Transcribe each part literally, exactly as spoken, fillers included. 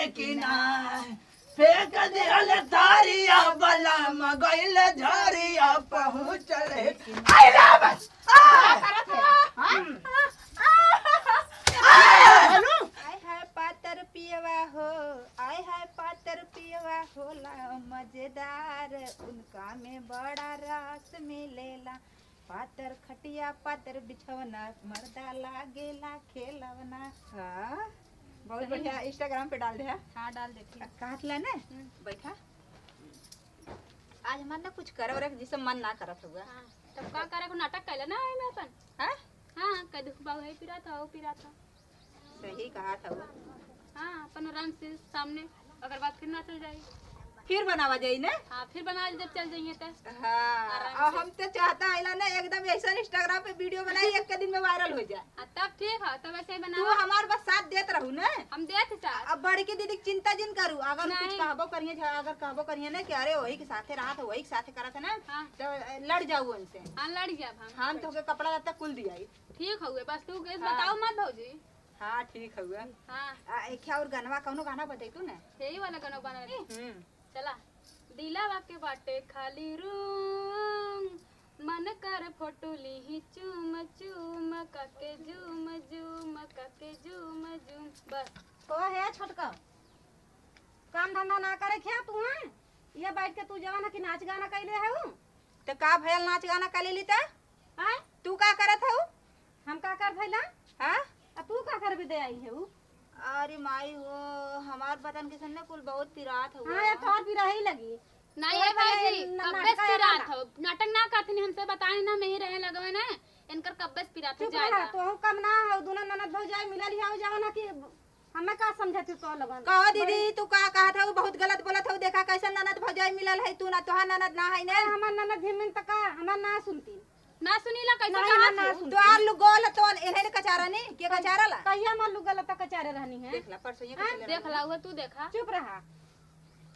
कि ना, फेंक दिहल थारिया बलम गइल झरिया पहुँचल कि ना। आई रे बस। आ! हाँ? आय हाय पातर पियवा हो, आय हाय पातर पियवा होला मजेदार, उनका में बड़ा रस मिलेला। पातर खटिया पातर बिछवना, मर्दा लागेला खेलवना। हाँ, बहुत सही बढ़िया। में। Instagram पे डाल दे, हाँ? हाँ, डाल देती हूँ। कहत ला ना, हम्म। बैठा। आज हमार ना कुछ करे उरे के जैसे मन ना करत हुआ। हाँ, तब का करे को नाटक कैला ना ओई में अपन? हाँ? हाँ, कह दुख बाऊ है पिरात हो, पिरात हो। सही कहत हुआ। हाँ, अपन आराम से सामने, अगर बात फिर ना चल जाई। फिर बनावा जाई ना? हाँ, फिर बना जब चल जाइए तो। हाँ, आराम और से। हम तो चाहता है ना एकदम ऐसा Instagram पे video बनाई, एक के दिन में viral हो जाए। हाँ, तब ठीक है, तब ऐसे ही तू बनावा। हमार बस साथ देत रहू ना। हम देत साथ। अब बड़की दीदी के चिंता जिन करू, अगर कुछ नहीं। कहबो करिए, झ-, अगर कहबो करिए ना कि अरे वही के साथे रहत है, वही के साथे करत है ना, हाँ। तो लड़ जाऊ उनसे। हाँ, लड़ जाब हम। हम तोहके कपड़ा लत्ता कुल दियाई। ठीक हउए, बस तू गैस हाँ। बताओ मत भौजी। हाँ, ठीक हउए। हाँ। आ, एक और गनवा, कौनो गाना बतैतू ना? यही वाला गाना बना दे। हम्म। चला। दिलावा के बाटे खाली रूम, मन कर फोटो लीही चूम चूम, काके जूम जूम, काके जूम जूम, बस। ओ हे छोटका, काम धंधा ना करे क्या तू, हैं? ये बैठ के तू जवन है कि नाच गाना कैले है उ? तो का भयल नाच गाना कर लेली त? आय? तू का करत हऊ? हम का कर भइला? हाँ? आ तू का करबे दे आई है उ? अरे माई हो, हमार बतन के सुनने कुल बहुत पिरात हुआ। हाँ, ये तोहर पिराही लगी। नहीं, तोहर ये भौजी, न-, कब्बे से नाटक पिरात आया हो। नाटक ना करथिन, हमसे बताए ना, मैं ही रहे लगवे ना, इनकर कब्बे से पिरात हो चुप रहा, जाएगा। तोहू कम ना हो, दोनों ननद भौजाई मिलल ही हो जाओ ना कि हमें का समझती तो लगन। कहो दीदी, बड़ी तू का कहत हऊ? बहुत गलत बोलत हऊ। देखा कैसन ननद भौजाई मिलल है, तू ना, तोहार ननद ना है ने। अरे हमार ननद हिमिन त का, हमार ना सुनती। ना सुनीला, कैसे नहीं, कहा हमार ना तू? सुनती। तोहार लुगोल तो एन्हे ने कचारा ने, के कचारा ला? कहिया हमार लुगोल त कचारे रहनी है? देख ला, परसों ये हाँ? कचारा देख ला, वो तू देखा। चुप रहा।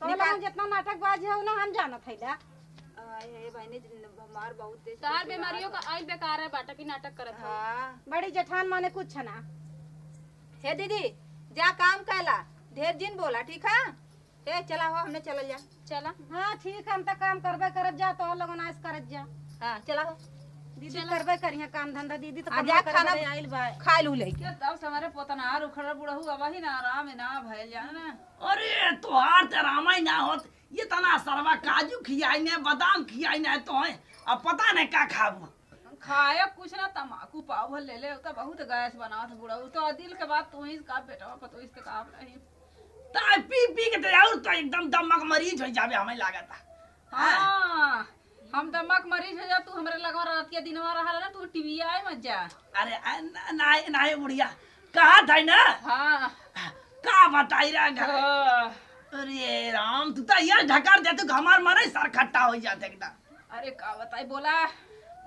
तो निकाल। लोगन जितना नाटकबाज है, ना हम जानत है ला। आय हे बहिनी, हमार बहुत तेज तोहार तेज बीमारियों का आइल बेकार है, बाटा की नाटक करत हो। हाँ। बड़ी जेठान माने कुछ ना। हे दीदी, जा काम कैला, ढेर जिन बोला, ठीक है? हे चला हो, हमने चलल जा। चला। हाँ, ठीक है, हम तो काम करबे करब जा, तो लोगन आइस करत जा। हाँ, चला हो। दीदी चला। करबे करिहे काम धंधा, दीदी तो आ कमवा जा करे खाना बदे आइल बा। खा लू लेके। ये तब से हमारे पोतनार उखड़ल बुढ़ऊ, अब ही ना आराम है ना भइल जाना। अरे, तोहार त आराम ही ना होत, ये तना सरवा काजू खियाई ने, बादाम खियाई ने, तो है, अब पता नहीं का खाबू। खाए कुछ ना, तमाकू पाव भर ले ले, तो बहुत गैस बनावत बुढ़ऊ। तो दिल के बात तू ही का बेटवा पतोहिस तो का नहीं। ताय पी पी के तो और तो एकदम दमक मरीज हो जाबे, हमें लागत। हाँ, हम दमक मरीज हो जा, तू हमरे लगवा रतिया दिनवा रहा ना, तू टीवी आए मत जा। अरे, आ, ना, ना, ना, बुढ़िया, कहा था ना? हाँ। का बताई रे घर? हाँ। अरे राम, तू तो ये ढकार दे, तू हमार मने सर खट्टा हो जाते एकदम। अरे का बताई, बोला।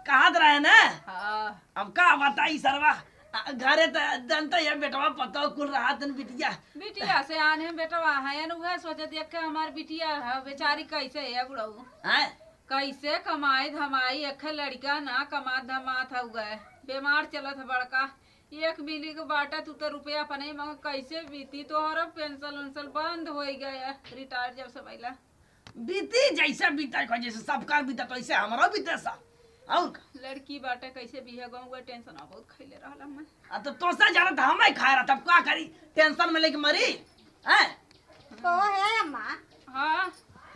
कहत रहे ना? हाँ। अब का बताई सरवा, आ, घरे त जनता ये बेटवा पतो कुल रहा तन बिटिया। बिटिया से आने बेटवा है, न उहे सोचे देख के हमार बिटिया है, बेचारी कैसे है बुढ़ऊ। हैं? कैसे कमाई धमाई, एक लड़का ना कमात धमात हउए, बीमार चलत है बड़का। एक मिली के बाटा, तू तो रुपया अपने मग कैसे बीती, तोहर अब पेंशन उंशन बंद हो गया, रिटायर जब से भइला। बीती जैसे बीता को, जैसे सबका बीता तो ऐसे हमरो बीते सा। और का? लड़की बाटे कैसे बिहे गाँव का टेंशन बहुत खैले रहल हमें। आ तो तोसे ज्यादा तो हमें खाए रहा, तब का करी? टेंशन में लेके मरी, हैं? तो हे अम्मा, हाँ।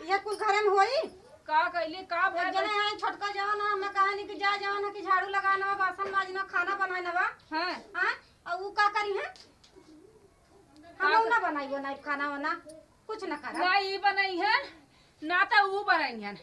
ये कुल घरे में होई? का कैली, का एक भइल? जने आई छोटका जवन है, हमें कहानी कि जा जवन है कि झाड़ू लगाना बा, बासन माजना, खाना बनाना बा। हाँ। हाँ? और वो का करी है? हम का ना बनाई, बनाई खाना वाना, कुछ ना करब। ना ई बनाई है, ना तो ऊ बनाई है।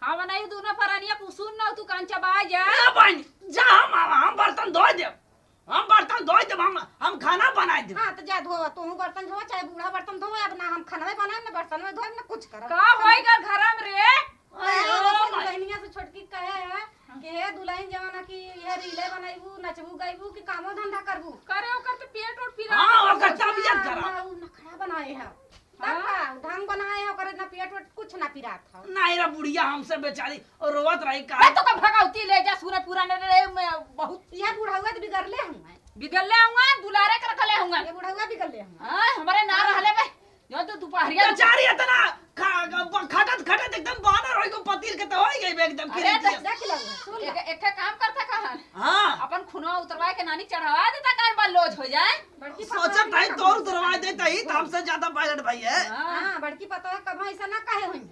हम बनाई दोनों परानिया कुसुन ना, तू कान चबा जा। ए बहन, जा हम, हम बर्तन धो देब। हम बर्तन धोई देब, हम, हम खाना बनाई देब। हाँ, तो जा धोवा, तोहू बर्तन धोवा, चाहे बूढ़ा बर्तन धोवा, अब ना हम खाना बनाएब, ना बर्तन में धोएब, ना कुछ करब। का होई गा घर में रे? अरे, अरे, ओ बस भाई। दुल्हनिया से छोटकी कहे है कि हे दुल्हन जवाना की ये रीले बनाइबू, नचबू गाइबू कि कामो धंधा करबू? करे ओकर तो पेट ओट पिरात हाँ, है। ओकर तबियत हाँ, खराब। उ नखरा बनाए है। तब हाँ। का? ढंग बनाए है, ओकर ना पेट ओट कुछ ना पिरात है। नहीं रे बुढ़िया, हमसे बेचारी और रोवत रही का? मैं तो का भगौती ले जा, सुने पूरा ने रे, मैं बहुत ये बुढ़ौआ तो बिगड़ले हूँ मैं। बिगड़ले हूँ, दुलारे कर रखले हूँ। ये बुढ़ौआ बिगड़ले हूँ। हाँ, हमारे ना हाँ। रहले में। जो अरे, बेचारी इतना खा-, खटत, खटत एकदम बानर होई को पतीर के तो होई गई बे एकदम अरे, खिरी तो दिया। देख लो, सुन लो। एक, एक ठे काम करता कहा। हाँ। अपन खुनवा उतरवा के नानी चढ़वा देता, कान बा लोज हो जाए। बड़की सोचत पतोह है के तो उतरवा देता ही, तो हमसे ज्यादा पायलट भाई है। हाँ। हाँ, बड़की पतोह कब ऐसा ना कहे होई।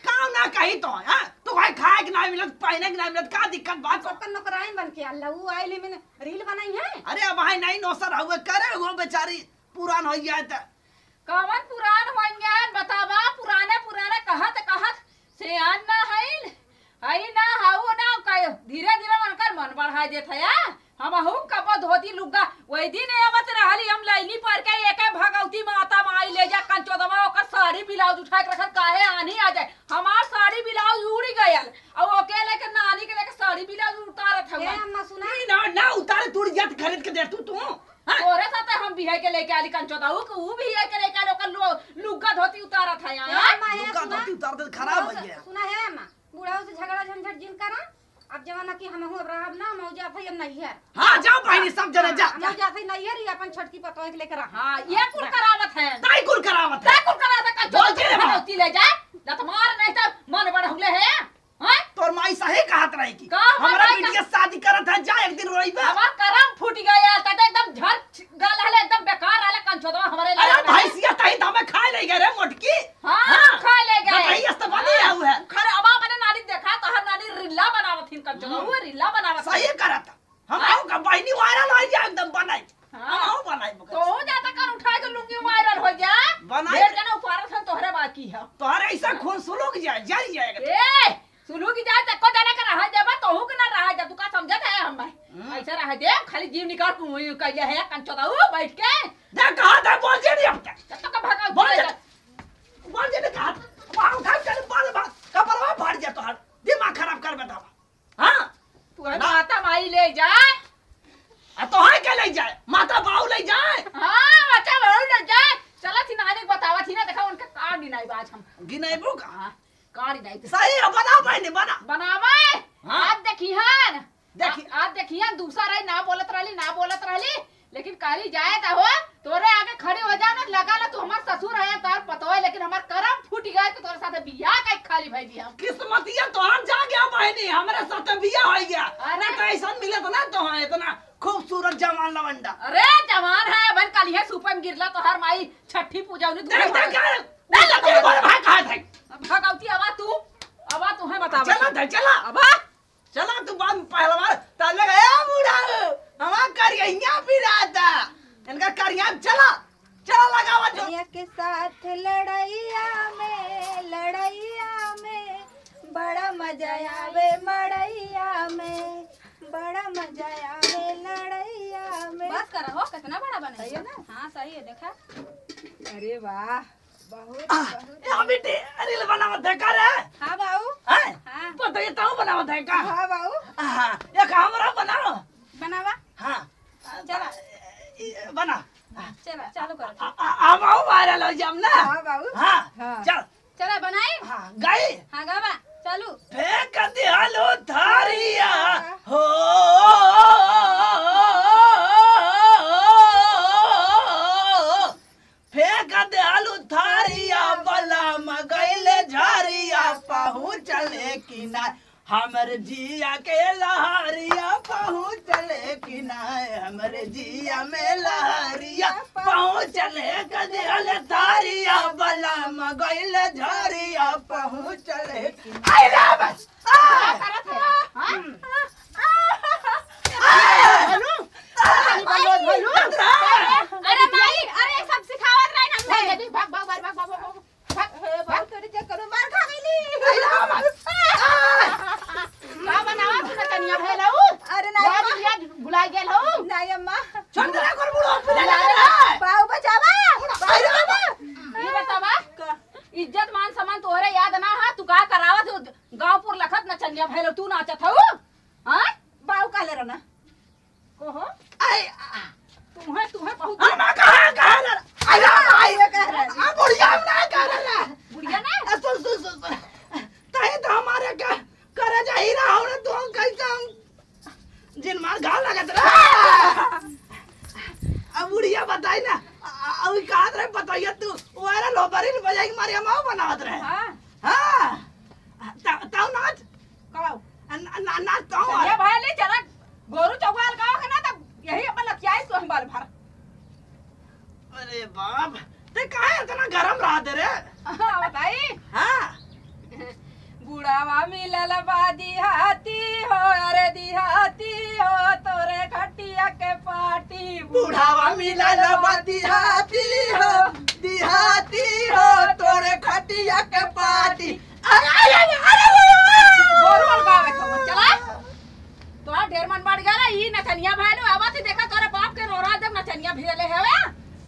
काम ना कही तो, हाँ? तू भाई खाए के ना मिलत, पहने के ना मिलत, का दिक्कत बात बा? ओकर नौकराइन बन के आला, ऊ आइल ही मैंने रील बनाई है। अरे अब भाई नहीं नौसर हुए करे, वो बेचारी पुरान हो गया है त। कवन पुरान होइहैं, बतावा, पुराने पुराने कहत कहत सेयान ना हईन, हई ना, हऊ ना, कह, धीरे धीरे उनकर मन बढ़ाए देत है। हमहू कबो धोती लुग्गा, वही दिन आवत रहली, हम लैनी पर के एके भगवती माता माई ले जा, कंचोदवा ओकर साड़ी ब्लाउज उठा के रखत, काहे आन्ही आ जाए, हमार साड़ी ब्लाउज उड़ी गयल, और ओके लेके नानी के लेके साड़ी ब्लाउज उतारत ए हवन। अम्मा सुना। ई ना, ना उतारे, तू जात खरीद के दे तू, तू। हाँ? तोरे साथे हम बिहाई के लेके आली कंचोदऊ के, ऊ बिहाई के लेके आली, ओकर लु-, लुग्गा धोती उतारत है ए यार। अम्मा, ए लुग्गा सुना। धोती उतार दे, खराब हो बुढ़ऊ से, गया। सुना है अम्मा, बुढ़ऊ से झगड़ा झंझट जिन करा। अब जमाना की हमहू अब रहब ना, मौजा भई अब नैहर। हाँ, जाओ बहिनी, सब जने जा, हाँ, जा। मौजा भई नैहर ही अपन छोटकी पतोह के लेके रह। हाँ, ये कुल करावत है। ताई कुल करावत है। ताई कुल करावत है, बोल के रे माँ। धोती ले जाए, लत मार नहीं तो मन बढ़ौले है। हैं? तोर माई सही कहत रही कि का हमार हमरा माई का बिटिया शादी करत है, जा एक दिन रोइबे। हमार करम फूट गया, त एकदम झर गल हले, एकदम बेकार रहले कंचोदवा हमरे अरे लिए। भैंसिया तही त हमें खाए ले गए रे मोटकी। हाँ, हाँ। खाए ले गए। बताइए, तो बनी हाँ। आऊ है। खरे अब अपने नानी देखा, तो हर नानी रिल्ला बनावत हिन कंचोदवा, हम्म। वो रिल्ला बनावत सही हिन। करत। हम हाँ। आऊ का बहिनी वायरल हो जाए एकदम बनाई। हाँ। हम आऊ बनाई बकत। तो हो जाता कर उठा के लुंगी वायरल हो जा। बनाई। ढेर जना उपारत हन तोहरे बाकी है। तोहरे ऐसा खून सुलग जाए, जल जाएगा। ए, सुलग जाए त को जाने के रहा देबा, तोहू के ना रहा जा, तू का समझत है हम भाई? हम्म। ऐसा रहा दे, खाली जीव निकाल के वही कइले है, कंचोदऊ बैठ के। देख कहा था, बोल जे नहीं अब तक। तब तो का भगा बोल उठा जे। जा। बोल जे नहीं कहा था। वहाँ उठा के बाल बाल, कपड़वा फाड़ जा तोहर। दिमाग खराब कर बतावा। हाँ? तू है ना। माता माई ले जाए। आ तोहर के ले जाए? माता बाऊ ले जाए? हाँ, माता बाऊ ले जाए। चला थी नानी के बतावा थी ना, देखा उनका का गिनाई बाज हम। गिनाइबो का? हाँ, का गिनाई थी। सही है, बना बहिनी, बना। बनावे? हाँ। आज देखी हन। देखी। आ-, आज देखी हन, दूसरा रही, ना बोलत रहली, ना बोलत रहली। लेकिन कहली जाए त हो, तोरे आगे खड़ी हो जाओ ना, लगा ला तू हमार ससुर है, तार पतोह है, लेकिन हमार करम फूट गए कि तोरे साथे बियाह कई खाली भइली हम। किस्मतिया तोहार जा गया बहिनी, हमरे साथे बियाह हो गया। अरे। ना तो ऐसा मिलत ना तो है इतना खूबसूरत जवान लवंडा। अरे जवान है, बन काली है सुपन गिरला तोहार माई छठी पूजा उन्हीं देख, देख, देख, देख, देख, बोल भाई कहा था। भगवती आवा तू, आवा तू है बतावा। चला दे, चला। आवा। चला तू बाप पहलवान, ताले गया बूढ़ा, हमार करिया पिराता, इनका करिया चला, चला लगावा जो। करिया के साथ लड़ैया में, लड़ैया में, बड़ा मजा आवे मड़ैया में, बड़ा मजा आवे लड़ैया में। बस करा हो, कितना बड़ा बने। सही है ना? हाँ, सही है, देखा। अरे वाह। बहुत, आह, बहुत। ए, अभी ते रील बनावत है का रे? हाँ, बाऊ। हैं? हाँ। पता ये ताऊ बनावत है का? हाँ, बाऊ। हाँ, एक हमरा बनाओ। बनावा। हाँ। चला। ई, बना। चला, चालू कर। आ, आ, आ, बाऊ, वायरल हो जाम ना। हाँ, बाऊ। हाँ, हाँ। चल। चला, बनाई? हाँ, गई। हाँ, गावा। चालू। फेंक दिहलू थारिया हो। फेंक देलू थारिया, बलम गइले झरिया, पहुँचले कि ना हमर जिया के लहरिया, पहुँचले कि ना हमर जिया में लहरिया, पहुँचले क देल थारिया, बलम गइले झरिया, पहुँचले कि ना। आई रे बस। का करत है? हाँ? अरे माई, अरे सब सिखावत रहे ना। भाग, भाग, भाग। हे बाबू, तोरे चक्कर में मार खा गईली। का बनावा तू नचनिया भइल हऊ? अरे ना याद, अम्मा। याद भुला गेल हऊ। ना अम्मा। छोड़ दे रे, कर बूढ़ो, पी ले, ले, ले। बाऊ बचावा। अरे बाबा। ये बतावा, इज्जत मान सम्मान तोहरे याद ना है, तू का करावत हो? गाँव पुर लखत नचनिया भइल, तू नाचत तीन बजे के मारे हम बनावत रहे। हाँ। हाँ। त-, तौ नाच। कहो। न-, न-, नाच तौ। चलिए भाई, ले चला। गोरू चौगाल गाँव के ना, तब यही अपन लतियाई तो हम बाल भर। अरे बाप, ते काहे इतना गरम रहत रे? हाँ, बताई। हाँ। बुढ़ावा मिलल बा दिहाती हो, अरे दिहाती हो, तोरे खटिया के पाटी। बुढ़ावा मिलल बा दिहाती हो, दिहाती हो, तोरे खटिया के